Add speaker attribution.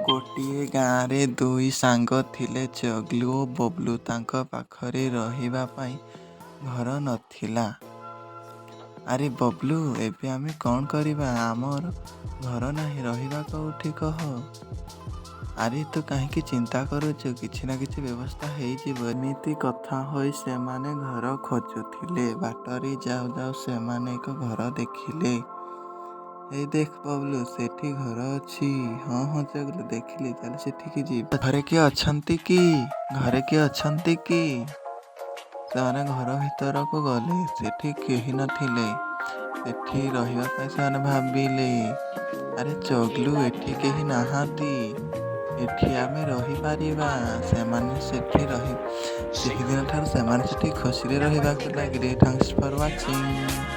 Speaker 1: ଗୋଟିଏ ଗାଁରେ ଦୁଇ ସାଙ୍ଗ ଥିଲେ, ଚଗ୍ଲୁ ଓ ବବ୍ଲୁ। ତାଙ୍କ ପାଖରେ ରହିବା ପାଇଁ ଘର ନଥିଲା। "ଆରେ ବବ୍ଲୁ, ଏବେ ଆମେ କ'ଣ କରିବା? ଆମର ଘର ନାହିଁ, ରହିବା କୋଉଠି କହ? "ଆରେ, ତୁ କାହିଁକି ଚିନ୍ତା କରୁଛୁ? କିଛି ନା କିଛି ବ୍ୟବସ୍ଥା ହେଇଯିବ।" ଏମିତି କଥା ହୋଇ ସେମାନେ ଘର ଖୋଜୁଥିଲେ। ବାଟରେ ଯାଉ ଯାଉ ସେମାନେ ଏକ ଘର ଦେଖିଲେ। "ହେଇ ଦେଖ ବବ୍ଲୁ, ସେଠି ଘର ଅଛି।" "ହଁ ଚଗ୍ଲୁ, ଦେଖିଲି, ଚାଲ ସେଠିକି ଯିବା। ଘରେ କିଏ ଅଛନ୍ତି କି? ଘରେ କିଏ ଅଛନ୍ତି କି?" ସେମାନେ ଘର ଭିତରକୁ ଗଲେ। ସେଠି କେହି ନଥିଲେ। ସେଠି ରହିବା ପାଇଁ ସେମାନେ ଭାବିଲେ, "ଆରେ ଚଗ୍ଲୁ, ଏଠି କେହି ନାହାନ୍ତି। ଏଠି ଆମେ ରହିପାରିବା।" ସେମାନେ ସେଠି ରହି ସେହିଦିନଠାରୁ ସେମାନେ ସେଠି ଖୁସିରେ ରହିବାକୁ ଲାଗିଲେ। Thanks for watching.